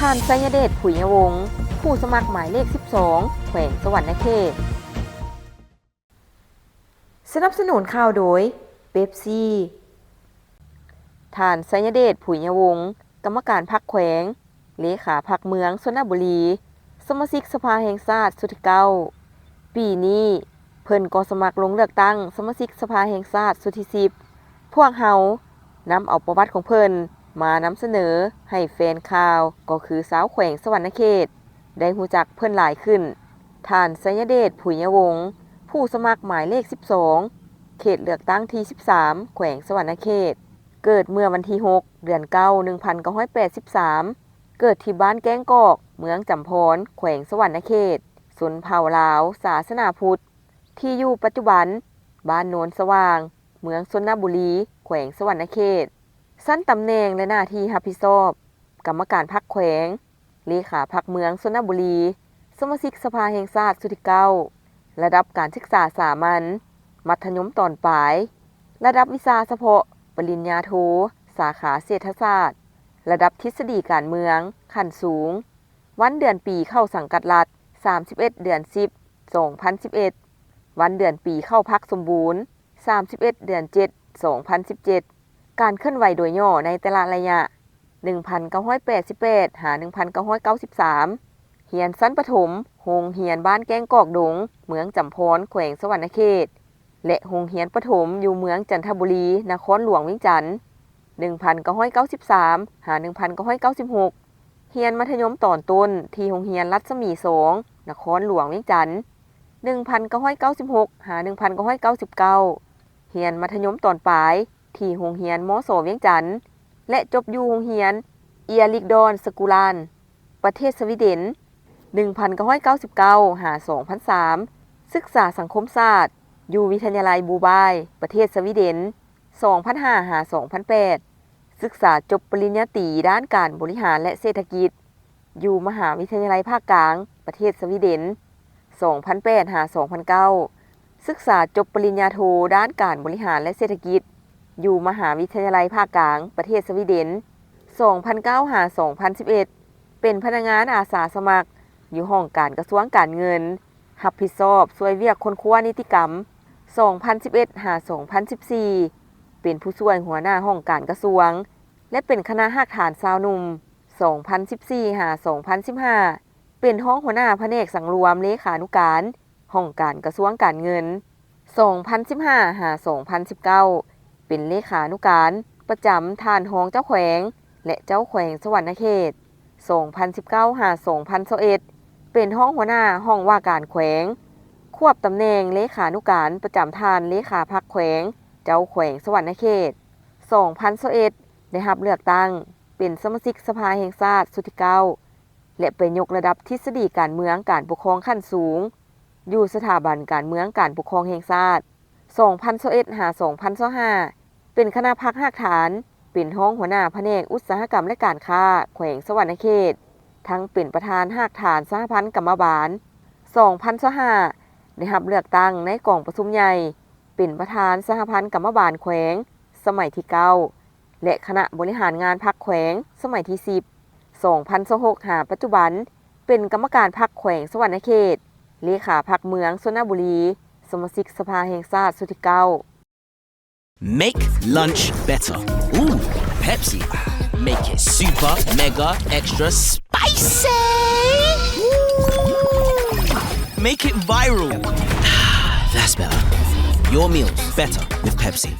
ທ່ານ ໄຊຍະເດດ ຜຸຍຍະວົງ ຜູ້ສະໝັກໝາຍເລກສິບສອງ ແຂວງສະຫວັນນະເຂດ. ສະໜັບສະໜູນຂ່າວໂດຍ ເປັບຊີ. ທ່ານ ໄຊຍະເດດ ຜຸຍຍະວົງ ກຳມະການພັກແຂວງ, ເລຂາພັກເມືອງຊົນນະບູລີ, ສະມາຊິກສະພາແຫ່ງຊາດຊຸດທີເກົ້າ. ປີນີ້ເພິ່ນກໍສະໝັກລົງເລືອກຕັ້ງສະມາຊິກສະພາແຫ່ງຊາດຊຸດທີສິບ. ພວກເຮົານຳເອົາປະຫວັດຂອງເພິ່ນມານຳສະເໜີໃຫ້ແຟນຂ່າວ ກໍຄືຊາວແຂວງສະຫວັນນະເຂດ ໄດ້ຮູ້ຈັກເພິ່ນຫຼາຍຂຶ້ນ. ທ່ານ ໄຊຍະເດດ ຜຸຍຍະວົງ ຜູ້ສະໝັກໝາຍເລກສິບສອງ ເຂດເລືອກຕັ້ງທີສິບສາມ ແຂວງສະຫວັນນະເຂດ, ເກີດເມື່ອວັນທີຫົກ ເດືອນເກົ້າ ໜຶ່ງພັນເກົ້າຮ້ອຍແປດສິບສາມ, ເກີດທີ່ບ້ານແກ້ງກອກ ເມືອງຈຳພອນ ແຂວງສະຫວັນນະເຂດ, ຊົນເຜົ່າລາວ ສາສະໜາພຸດ, ທີ່ຢູ່ປັດຈຸບັນ ບ້ານໂນນສະຫວ່າງ ເມືອງຊົນນະບູລີ ແຂວງສະຫວັນນະເຂດ. ຊັ້ນຕຳແໜ່ງ ແລະ ໜ້າທີ່ຮັບຜິດຊອບ: ກຳມະການພັກແຂວງ, ເລຂາພັກເມືອງຊົນນະບູລີ, ສະມາຊິກສະພາແຫ່ງຊາດຊຸດທີເກົ້າ. ລະດັບການສຶກສາສາມັນ, ມັດທະຍົມຕອນປາຍ, ລະດັບວິຊາສະເພາະ ປະລິນຍາໂທ ສາຂາເສດຖະສາດ, ລະດັບທິດສະດີການເມືອງຂັ້ນສູງ. ວັນເດືອນປີເຂົ້າສັງກັດລັດ ສາມສິບເອັດ ເດືອນສິບ ສອງພັນສິບເອັດ. ວັນເດືອນປີເຂົ້າພັກສົມບູນ ສາມສິບເອັດ ເດືອນເຈັດ ສອງພັນສິບເຈັດ. ການເຄື່ອນໄຫວໂດຍຫຍໍ້ໃນແຕ່ລະໄລຍະ ໜຶ່ງພັນເກົ້າຮ້ອຍແປດສິບແປດ ຫາ ໜຶ່ງພັນເກົ້າຮ້ອຍເກົ້າສິບສາມ. ຮຽນຊັ້ນປະຖົມ ໂຮງຮຽນບ້ານແກ້ງກອກດົງ ເມືອງຈຳພອນ ແຂວງສະຫວັນນະເຂດ ແລະ ໂຮງຮຽນປະຖົມຢູ່ເມືອງຈັນທະບູລີ ນະຄອນຫຼວງວຽງຈັນ ໜຶ່ງພັນເກົ້າຮ້ອຍເກົ້າສິບສາມ ຫາ ໜຶ່ງພັນເກົ້າຮ້ອຍເກົ້າສິບຫົກ. ຮຽນມັດທະຍົມຕອນຕົ້ນທີ່ໂຮງຮຽນລັດສະໝີສອງ ນະຄອນຫຼວງວຽງຈັນ ໜຶ່ງພັນເກົ້າຮ້ອຍເກົ້າສິບຫົກ ຫາ ໜຶ່ງພັນເກົ້າຮ້ອຍເກົ້າສິບເກົ້າ. ຮຽນມັດທະຍົມຕອນປາຍທີ່ໂຮງຮຽນ ມສ ວຽງຈັນ ແລະ ຈົບຢູ່ໂຮງຮຽນ ເອຍລິກດອນ ສະກູລານ ປະເທດສະວີເດັນ ໜຶ່ງພັນເກົ້າຮ້ອຍເກົ້າສິບເກົ້າ ຫາ ສອງພັນສາມ. ສຶກສາສັງຄົມສາດຢູ່ວິທະຍາໄລບູບາຍ ປະເທດສະວີເດັນ ສອງພັນຫ້າ ຫາ ສອງພັນແປດ. ສຶກສາຈົບປະລິນຍາຕີດ້ານການບໍລິຫານ ແລະ ເສດຖະກິດ ຢູ່ມະຫາວິທະຍາໄລພາກກາງ ປະເທດສະວີເດັນ ສອງພັນແປດ ຫາ ສອງພັນເກົ້າ. ສຶກສາຈົບປະລິນຍາໂທດ້ານການບໍລິຫານ ແລະ ເສດຖະກິດ ຢູ່ມະຫາວິທະຍາໄລພາກກາງ ປະເທດສະວີເດັນ ສອງພັນເກົ້າ ຫາ ສອງພັນສິບເອັດ. ເປັນພະນັກງານອາສາສະໝັກຢູ່ຫ້ອງການກະຊວງການເງິນ, ຮັບຜິດຊອບຊ່ວຍວຽກຄົ້ນຄວ້ານິຕິກຳ ສອງພັນສິບເອັດ ຫາ ສອງພັນສິບສີ່. ເປັນຜູ້ຊ່ວຍຫົວໜ້າຫ້ອງການກະຊວງ ແລະ ເປັນຄະນະຮາກຖານຊາວໜຸ່ມ ສອງພັນສິບສີ່ ຫາ ສອງພັນສິບຫ້າ. ເປັນຮອງຫົວໜ້າພະແນກສັງລວມເລຂານຸການຫ້ອງການກະຊວງການເງິນ ສອງພັນສິບຫ້າ ຫາ ສອງພັນສິບເກົ້າ. ເປັນເລຂານຸການປະຈຳທ່ານຮອງເຈົ້າແຂວງ ແລະ ເຈົ້າແຂວງສະຫວັນນະເຂດ ສອງພັນສິບເກົ້າ ຫາ ສອງພັນຊາວເອັດ. ເປັນຮອງຫົວໜ້າຫ້ອງວ່າການແຂວງ ຄວບຕຳແໜ່ງເລຂານຸການປະຈຳທ່ານເລຂາພັກແຂວງ ເຈົ້າແຂວງສະຫວັນນະເຂດ ສອງພັນຊາວເອັດ. ໄດ້ຮັບເລືອກຕັ້ງເປັນສະມາຊິກສະພາແຫ່ງຊາດຊຸດທີເກົ້າ ແລະ ໄປຍົກລະດັບທິດສະດີການເມືອງການປົກຄອງຂັ້ນສູງ ຢູ່ສະຖາບັນການເມືອງການປົກຄອງແຫ່ງຊາດ ສອງພັນຊາວເອັດ ຫາ ສອງພັນຊາວຫ້າ. ເປັນຄະນະພັກຮາກຖານ, ເປັນຮອງຫົວໜ້າພະແນກອຸດສາຫະກຳ ແລະ ການຄ້າ ແຂວງສະຫວັນນະເຂດ, ທັງເປັນປະທານຮາກຖານສະຫະພັນກຳມະບານ ສອງພັນຊາວຫ້າ. ໄດ້ຮັບເລືອກຕັ້ງໃນກອງປະຊຸມໃຫຍ່ ເປັນປະທານສະຫະພັນກຳມະບານແຂວງສະໄໝທີເກົ້າ ແລະ ຄະນະບໍລິຫານງານພັກແຂວງສະໄໝທີສິບ ສອງພັນຊາວຫົກ ຫາປັດຈຸບັນ ເປັນກຳມະການພັກແຂວງສະຫວັນນະເຂດ, ເລຂາພັກເມືອງຊົນນະບູລີ, ສະມາຊິກສະພາແຫ່ງຊາດຊຸດທີເກົ້າ. Make lunch better. Ooh, Pepsi. Make it super, mega, extra spicy. Ooh. Make it viral. That's better. Your meals better with Pepsi.